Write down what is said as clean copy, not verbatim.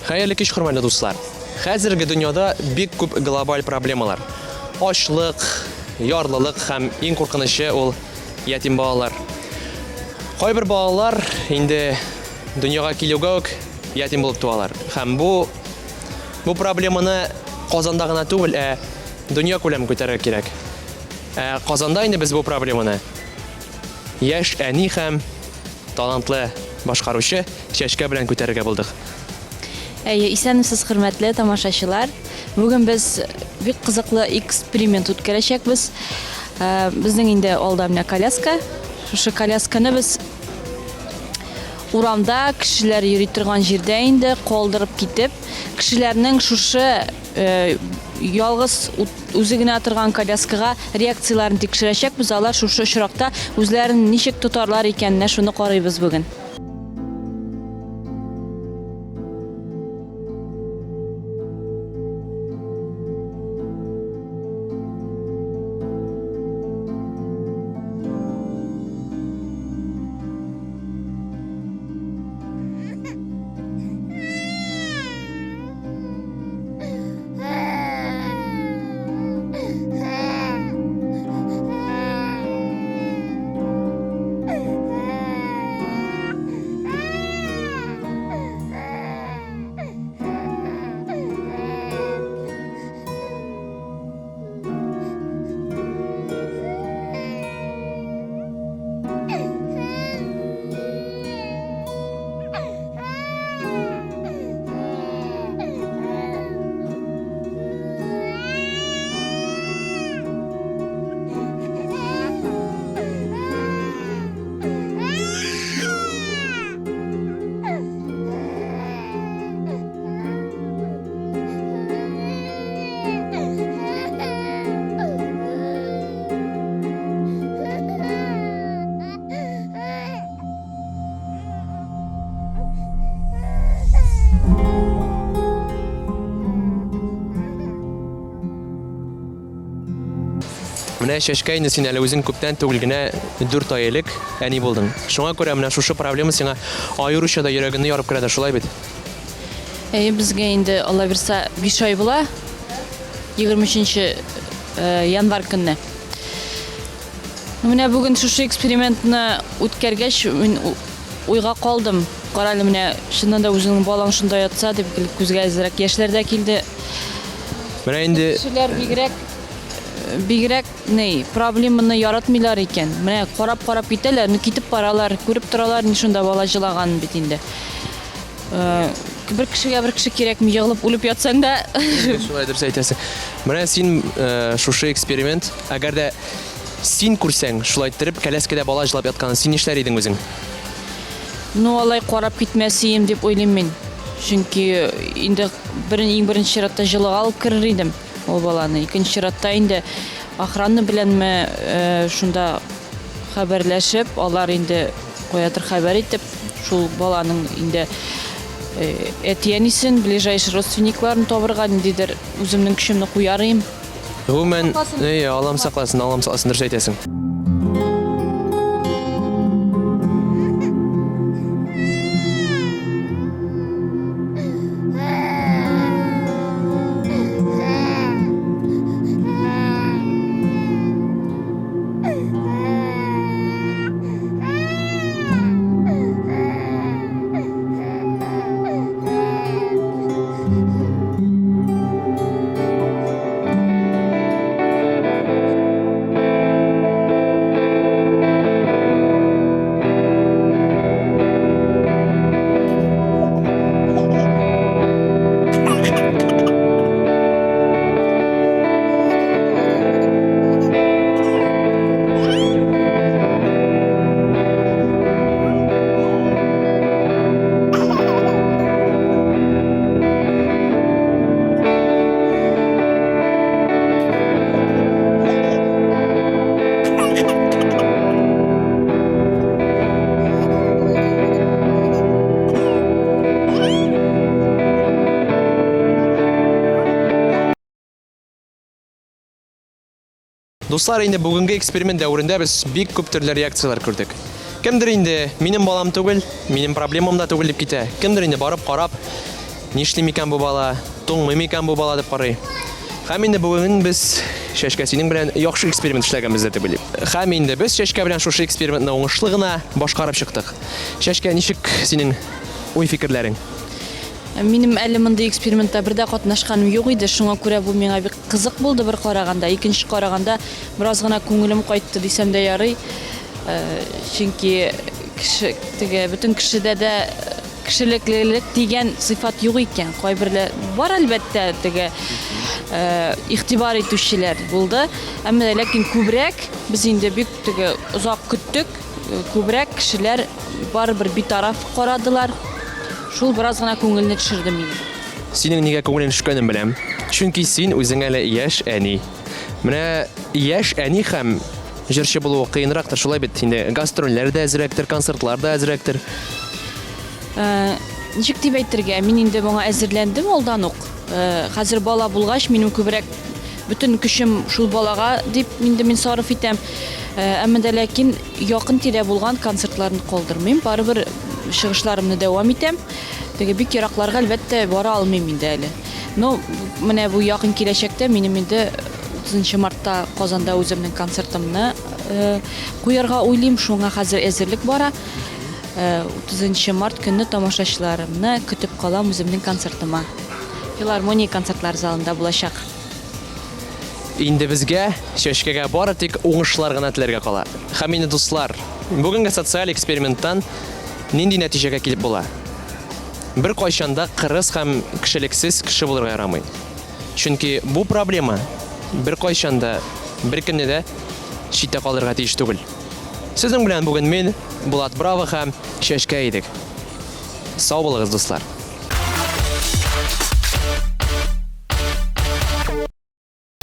Хәерле кич, хөрмәтле дуслар. Хәзерге дөньяда бик күп глобаль проблемалар. Ачлык, ярлылык һәм иң куркынычы ул ятим балалар. Кайбер балалар инде дөньяга килүгә үк ятим булып туалар. Һәм бу бу проблеманы Казанда гына түгел, ә дөнья күләм күтәрергә кирәк. Ә Казанда инде без бу проблеманы яшь әни һәм талантлы башкаручы Чәчкә белән күтәрергә булдык. Әйе, исәнмесез, хөрмәтле тамашачылар. Бүген без бик кызыклы эксперимент үткәрәчәкбез. Э, безнең инде алда менә коляска. Шушы колясканы без урамда кешеләр йөри торган җирдә инде калдырып китеп, кешеләрнең шушы э, ялгыз үзе генә торган коляскага реакцияләрен тикшерәчәкбез. Алар шушы очракта үзләрен ничек тотарлар икән, менә шуны карыйбыз бүген. Менә Чәчкә инде син әле үзең күптән түгел генә 4 ай элек әни булдың. Шуңа күрә менә шушы проблема сиңа аеруча да йөрәгеңне ярып керәдер, шулай бит? Әйе, безгә инде Алла бирса 5 ай була. 23 э, январь көнне. Менә бүген шушы экспериментны үткәргәч, мин уйга калдым. Карале, менә чыннан да үзеңнең балаң шунда ятса дип күзгә әзрәк яшьләр дә килде. Менә инде кешеләр бигрәк бигрәк ни проблеманы яратмыйлар икән. Менә карап-карап китәләр, ну китеп баралар, күреп торалар, ни шунда бала җылаганын бит инде. Э, бер кешегә бер кеше кирәкми, егылып үлеп ятсаң да. Шулай дөрес әйтәсең. Менә син э, шушы эксперимент, әгәр дә син күрсәң, шулай иттереп кәләскәдә бала җылап ятканын, син нишләр идең үзең? Ну, алай карап китмәс ием дип уйлыйм мин. Чөнки инде бер, иң беренче чиратта җылыга алып керер идем ул баланы. Икенче чиратта инде охрана беләнме э, шунда хәбәрләшеп, алар инде каядыр хәбәр итеп, шул баланың инде э, әти-әнисен, ближайший родственникларын табырга ниндидер үземнең көчемне куяр идем. Гомумән, әйе, Аллам сакласын, Аллам сакласын, дөрес әйтәсең. Дуслар, инде бүгенге эксперимент дәверендә без бик күп төрле реакцияләр күрдек. Кемдер инде минем балам түгел, минем проблемам да түгел дип китә. Кемдер инде барып карап, Нишли микән бу бала, туңмый микән бу бала дип карый. Һәм инде бүген без Чәчкә синең белән яхшы эксперимент эшләгәнбез дип уйлыйм. Һәм инде без Чәчкә белән шушы экспериментны уңышлы гына башкарып чыктык. Чәчкә, ничек синең уй-фикерләрең? Минем әле мондый экспериментта бер дә катнашканым юк иде, шуңа күрә бу миңа бик кызык булды бер караганда. Икенче караганда, бераз гына күңелем кайтты дисәм дә ярый. Чөнки кеше теге бөтен кешедә дә кешелеклелек дигән сыйфат юк икән. Кайберләр бар, әлбәттә, теге игътибар итүчеләр булды. Әмма ләкин күбрәк без инде бик теге озак көттек. Күбрәк кешеләр барыбер битараф карадылар. Шул бераз гына күңелне төшерде минем. Синең нигә күңелең төшкәнен беләм. Чөнки син үзең әле яшь әни. Менә яшь әни һәм җырчы булуы кыенрактыр, шулай бит инде. Гастрольләр дә әзрәктер, концертлар да әзрәктер. Э, ничек дип әйтергә, мин инде моңа әзерләндем алдан ук. Э, хәзер бала булгач, минем күбрәк бөтен көчем шул балага дип инде мин сарыф итәм. Э, әмма дә ләкин якын тирә булган концертларны калдырмыйм, барыбер чыгышларымны дәвам итәм. Теге бик еракларга, әлбәттә, бара алмыйм инде әле. Но менә бу якын киләчәктә минем инде 30 мартта Казанда үземнең концертымны э, куярга уйлыйм, шуңа хәзер әзерлек бара. 30 э, март көнне тамашачыларымны көтеп калам үземнең концертыма. Филармония концертлар залында булачак. Инде безгә, Чәчкәгә бары тик уңышлар гына теләргә кала. Һәм инде, дуслар, бүгенге социаль эксперименттан нинди нәтиҗәгә килеп була? Беркайчан да кырыс һәм кешелексез кеше булырга ярамый. Чөнки бу проблема беркайчан да беркемне дә читтә калдырырга тиеш түгел. Сезнең белән бүген мин, Булат Браво һәм Чәчкә идек. Сау булыгыз, дуслар!